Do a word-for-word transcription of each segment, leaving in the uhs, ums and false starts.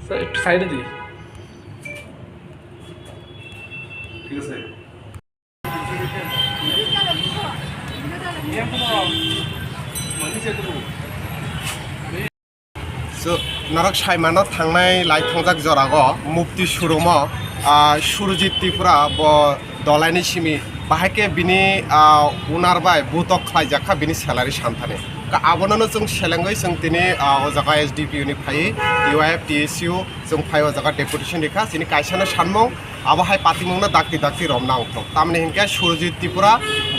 স্যার, একটু সাইডে দিন। ঠিক আছে। So, norok saimano thangnai lai thangjak jorago mukti surumo, ah, Surjit Tripura bo dolaini simi bahai khe bini, ah, unar bai butok khlaijak kha bini salary santhani. Ka abono no chwng selengwi chwng tini, ah, o jaga S D P U ni phai T Y F T S U chwng phai o jaga deputation rikha chini kaisa no sanmung. Abo hai patimungno dakti dakti romna wngthok. Tamni hinkhe Surjit Tripura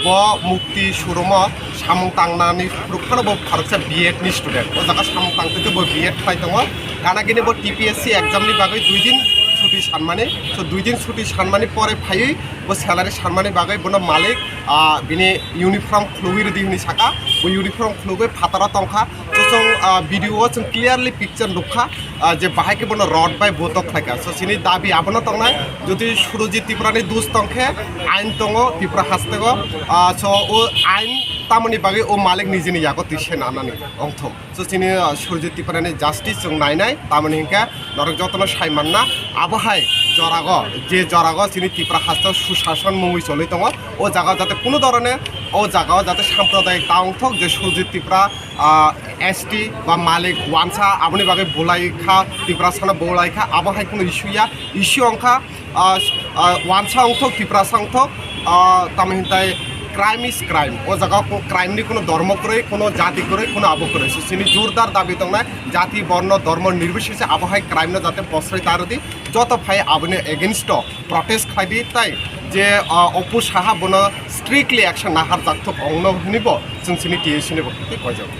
bo mukti surumo samung tangnani phuru phano bo khoroksa B Ed ni student. O jaga samung tangtwi khe bo B Ed khlai tongo. Gana gini bo T P S C exam ni bagwi dui din chuti sanmani. So dui din chuti sanmani pore phaiwi bo salary sanmani bagwi bono malik, ah, bini uniform khulugwi rwdi hwnwi saka. Bo uniform khulugwi phataro tongkha. So chwng, ah, video o chwng clearly picture nukha. Ah, je bahai khe bono rod bai butok khlaikha. So, chini dabi abono tongnai, jodi Surjit Tripura ni dus tongkhe, ain tongo Tripura hasteo. Ah, so, o ain tamoni bagwi o malik nijini yago twi se nanani ongthok. So, chini, ah, Surjit Tripura ni justice chwng nainai, tamoni hinkhe norok jotono sai manna, abo hai jorago, je jorago chini Tripura hasteo sushason mungwi choli tongo, o jaga jate kunu dhoroner, o jaga o jate sampradayik ta ongthok, je Surjit Tripura ah, S T ba malik wansa aboni bagwi bulai kha, Tiprasano bulai kha, abo hai kheno issue ya, issue wngkha, ah, ah, wansa wngthok, Tiprasa wngthok, ah, tamo hintai crime is crime. O jaga o crime ni kuno dhormo kwrwi, kuno jati kwrwi, kuno abo kwrwi. So, chini jurdar dabi tongnai, jati, borno, dhormo nirbisese abo hai crime no jate bosroi ta rwdi, joto phai aboni against o protest khlai di, tai je, ah, Opu Saha bono strictly action nahar jakthok ongno hwnwi bo chwng chini T S U ni bo tei koijak.